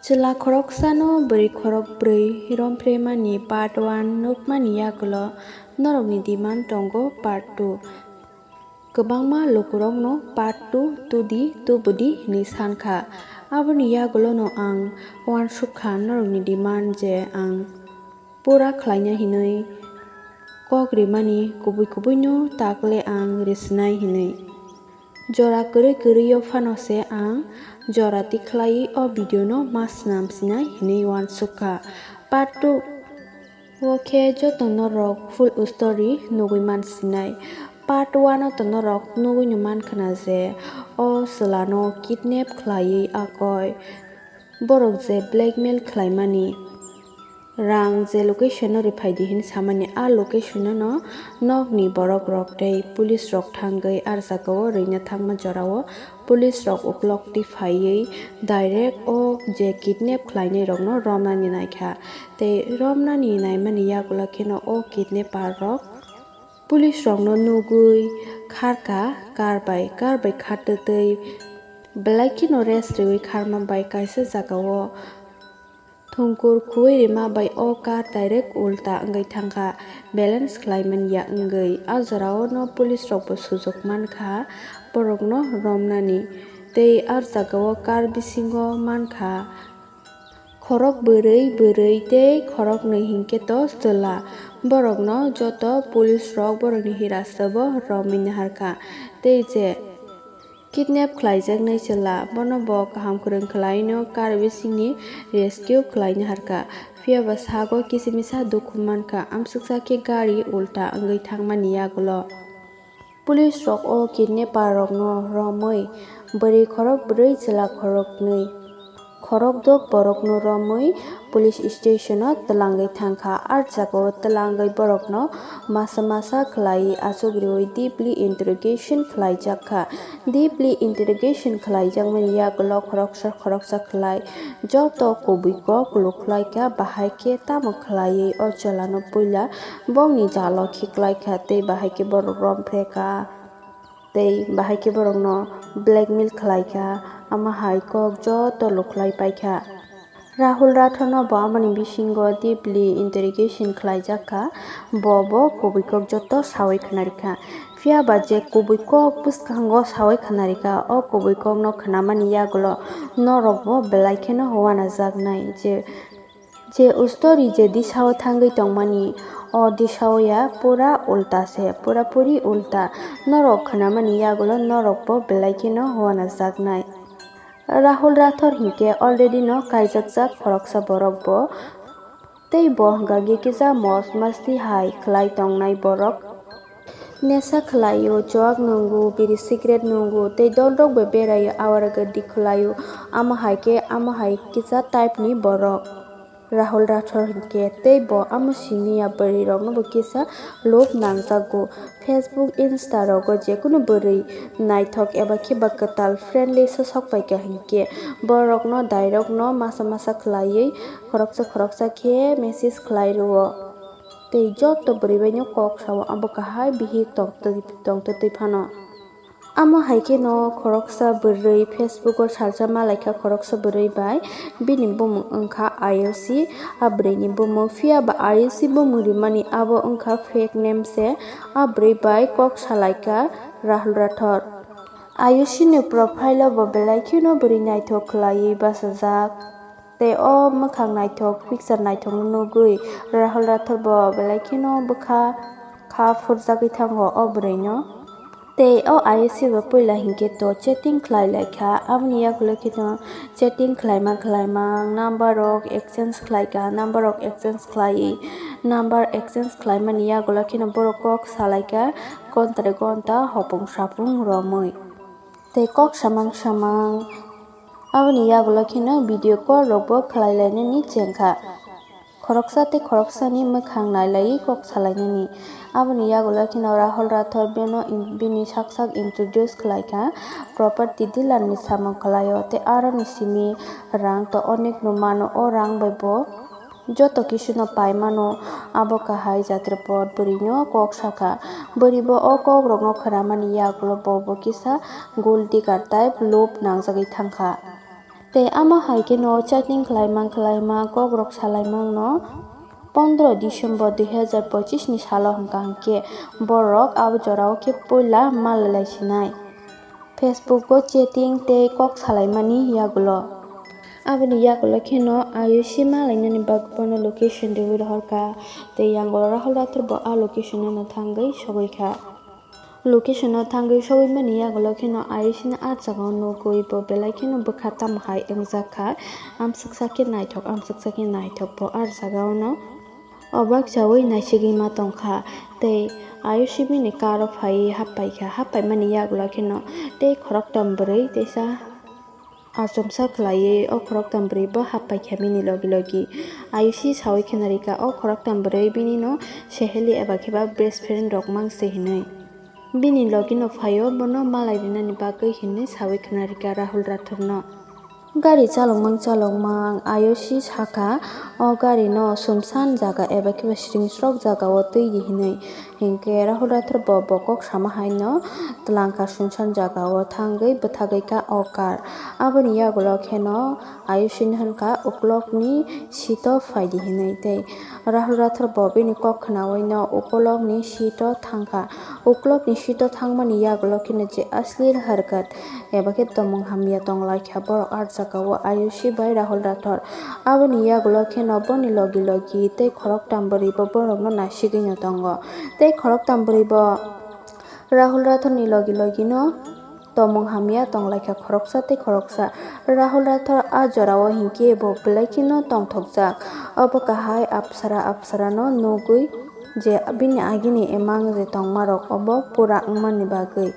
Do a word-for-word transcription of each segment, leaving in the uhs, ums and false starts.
Chwla khoroksano bwrwi khorok bwrwi romphre mani part one nukmani yagulo norokni demand tongo part two. Kwbangma lukurokno part two tudi tubudi hinwi sankha. Aboni yagulono ang uansukha norokni demand je ang pura khlaina hinwi kok rimani kubui kubuino takle ang risinai hinwi. Jora kwrwi kwrwio phano se ang jora tikhlaiwi o video no ma swnam sinai hinwi uansukha. Part two o khe joto norok full story nugwi man sinai. Part one o to norok nugwino man khna je o chwlano kidnap khlaiwi akoi borok je blackmail khlaimani. Rang je location no riphaidi hin samani, a location no nokni borok rok tei police rok thangwi ar jagao rwina thangma jorao police rok uklok tiphaiwi direct o je kidnap khlainai rokno romnani naikha. Tei romnani naimani yagulo kheno o kidnapper rok police rokno nugwi kharkha car bai, car bai khartwtwi belai kheno race riwi kharma bai kaisa jagao thungkur khuwi rima bai o car direct ulta wngwi thangkha, balance khlaimani ya wngwi. A jorao no police rokbo sujok mankha borokno romnani, tei a jagao car bisingo mankha khorok bwrwi bwrwi tei khoroknwi hinkhe to chwla. Borokno joto police rok borokni hirasabo romwi naharkha, tei je kidnap khlaijaknai chwla, bono bo kaham kwrwng khlaino car bisingni rescue khlaina harkha. Phiya ba sago kisa misa dukhu mankha, amsuksa khe gari ulta wngwi thangmani yagulo. Police rok o kidnapper rokno romwi bwrwi khorok bwrwi chwla khoroknwi khorokdok borokno romwi police station o twlangwi thangkha. A jagao twlangwi borokno masa masa khlaiwi achuk riwi deeply interrogation khlaijakha. Deeply interrogation khlaijakmani yagulo khoroksa khoroksa khlai joto kubui kok lukhlaikha, bahai khe tamo khlaiwi o chwlano puila bongni jalo khiklaikha tei bahai khe borok romphrekha. Tei bahai khe borokno blackmail khlaikha, amo hai kok joto lukhlai paikha. Rahul Rathorno bo amoni bisingo deeply interrogation khlaijakha, bo bo kubui kok joto sawi khwnarikha. Phiya ba je kubui kok bwskango sawi khwnarikha, o kubui kokno khwnamani yagulo norokbo belai kheno uanajaknai je Je ustori je disao thangwi tongmani, o disao ya pura ulta se, pura puri ulta. Norok khwnamani yagulo norokbo belai kheno uanajaknai. Rahul Rathor hinkhe already no kaijakjak khoroksa borok bo. Tei bo hwnkha khe kisa mos masti hai khlai tongnai borok. Nesa khlaio, chuak nwngo, biri cigarette nwngo, tei dolrok bai beraio, awara gadi khlaio, amo hai khe, amo hai kisa type ni borok. Rahul Rathor hinkhe tei bo amo simi ya bwrwi rokno bo kisa lob nangjago. Facebook, Insta rogo jekunu bwrwi naithok eba khe ba kwtal friendly se sok paikha hinkhe borokno direct no masa masa khlaiwi khoroksa khoroksa khe message khlai rwo. Tei joto bwrwi bai no kok sao abo kahai bihik tongtwtwi phano. Amo hai kheno khoroksa bwrwi Facebook o salsa malaikha khoroksa bwrwi bai, bini bumung wngkha Ayushi, a bwrwini bumung. Phiya ba Ayushi bumung rimani abo wngkha fake name se, a bwrwi bai kok salaikha Rahul Rathor. Ayushi ni profile o bo belai kheno bwrwi naithok khlaiwi bachajak. Tei o mwkhang naithok, picture naithokno nugwi Rahul Rathor bo belai kheno bwkha kha phurjagwi thango o bwrwino. Tei o Ayushi bo puila hinkhe to chatting khlai laikha, aboni yagulo kheno chatting khlaima khlaima number rok exchange khlaikha, number rok exchange khlaiwi number exchange khlaimani yagulo kheno borok kok salaikha gonta re gonta hopung sapung romwi. Tei kok samang samang aboni yagulo kheno video call rokbo khlai lainani chengkha. Khoroksa tei khoroksani mwkhang nai laiwi kok salainani. Aboni yagulo kheno Rahul Rathor beno in-, bini sak sak introduce khlaikha, property dealer ni samung khlaio tei aroni simi rang to onek no mano, o rang bai bo joto kisu no pai mano, abo kahai Jatrapot bwrwi no kok sakha. Bwrwi bo o kok rok no khwnamani yagulo bo bo kisa gold digger type lob nangjagwi thangkha. Tei amo hai kheno chatting khlaimang khlaimang kokrok salaimangno pondro December dui hazar pochis ni salo hwnkha hwnkhe borok abo jorao khe puila malai lai sinai. Facebook o chatting tei kok salaimani yagulo. Aboni yagulo kheno Ayushi malainani bagwi bono location riwi rohorkha tei yango Rahul Rathore bo a location ano thangwi sogwi kha. Location o thangwi sogwi mani yagulo kheno Ayushi ni ah jagao nugwi bo belai kheno bwkha tamo hai wngjak kha, amswksa khe naithok, amswksa khe naithok bo ah jagao no obak chawi naisigwi ma tongkha. Tei Ayushi bini car o phaiwi happaikha, happaimani yagulo kheno tei khoroktham bwrwi teisa achomsa khlaiwi o khoroktham bwrwi bo happaikha bini logi logi. Ayushi sawi kheno rikha o khoroktham bwrwi bini no seheli eba khe ba best friend rok mang se hinwi. Bini logi no phaio bono malai rinani bagwi hinwi sawi kheno rikha Rahul Rathore no. Gari chalokmang chalokmang Ayushi sakha, o gari no sumsan jaga eba khe ba sringsrok jaga o twi di hinwi. Hinkhe Rahul Rathore bo, bo kok sama hai no twlangkha sumsan jaga o thangwi bwthagwi kha o car. Aboni yagulo kheno Ayushi ni hwnkha uklok ni seat o phai di hinwi tei Rahul Rathore bo bini kok khnaui no ukolok ni seat o thangkha. Ukolok ni seat o thangmani yagulo kheno je asli harkat eba khe tomung hamya tong lai kha borok ah jagao Ayushi bai Rahul Rathore. Aboni yagulo kheno boni logi logi tei khoroktham bwrwi bo borok no naisigwi no tongo. Tei khoroktham bwrwi bo Rahul Rathore ni logi logi no tomung hamya tong lai kha khoroksa tei khoroksa. Rahul Rathore ah jorao hinkhe bo belai kheno tongthokjak. Obo kahai apsara apsara no nugwi je bini agini imang je tongma rok obo pura wngmani bagwi.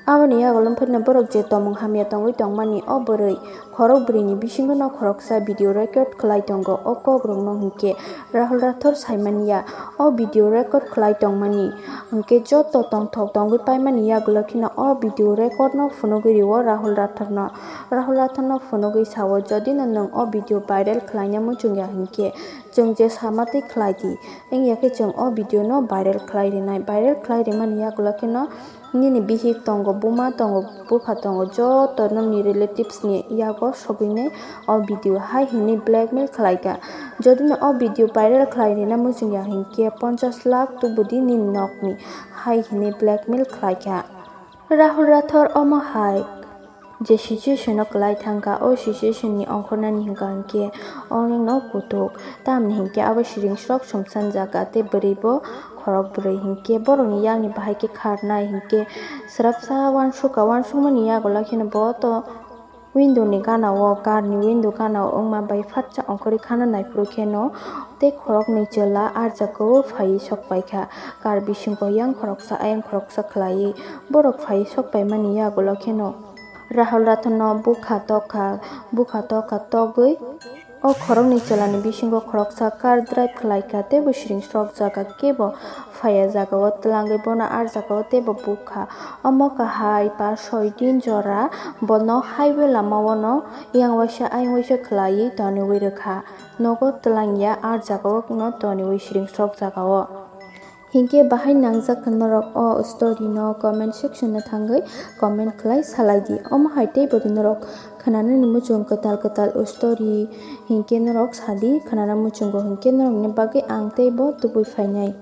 Aboni yagulo phano borok je tomung hamya tongwi tongmani o bwrwi khorok bwrwi ni bisingo no khoroksa video record khlai tongo. O kok rok no hinkhe Rahul Rathore saimanya o video record khlai tongmani. Hinkhe joto tongthok tongwi paimani yagulo kheno o video record no phunugwi rio Rahul Rathore no. Rahul Rathore no phunugwi sao, jodi no nwng o video viral khlaina muchung ya hinkhe chwng je sama twi khlai di. Wngya khe chwng o video no viral khlai rinai. Viral khlai rimani yagulo kheno nini bihik tongo, buma tongo, bupha tongo, joto nini relatives ni yago sogwinai o video hai hinwi blackmail khlaikha. Jodi no o video viral khlai rina muchung ya hinkhe ponchash lakh tubudi nini nokni hai hinwi blackmail khlaikha. Rahul Rathore omo hai je situation o kwlai thangkha, o situation ni ongkhornani hwnkha hinkhe ongno kutuk. Tamni hinkhe abo sringsrok sumsan jaga tei bwrwi bo khorok bwrwi hinkhe borokni yakni bahai khe kharnai hinkhe swrapsa uansukha, uansukmani yagulo kheno bo to window ni gana o, car ni window gana o wngma bai fatsa ongkhorwi khana naiphuru kheno tei khoroknwi chwla ah jagao phaiwi sokpaikha. Car bisingo yang khoroksa ayang khoroksa khlaiwi borok phaiwi sokpaimani yagulo kheno Rahul Rathore no bukha tokha, bukha tokha togwi o khoroknwi chwlani bisingo khoroksa car drive khlaikha tei bo sringsrok jaga kebo phaiya jagao twlangwi bono ah jagao teibo bukha. Omo kahai pa soi din jora bono highway lamao no yang waisa ayang waisa khlaiwi toniwi rwkha. Nogo twlangya ah jagao no toniwi sringsrok jagao. Hinkhe bahai nangjak kha norok o story no comment section o thangwi comment khlai salai di. Omo hai tei bodi norok khnanani muchung kwtal kwtal story hinkhe norok sadi khnana muchungo hinkhe norokni bagwi ang teibo tubui phainai.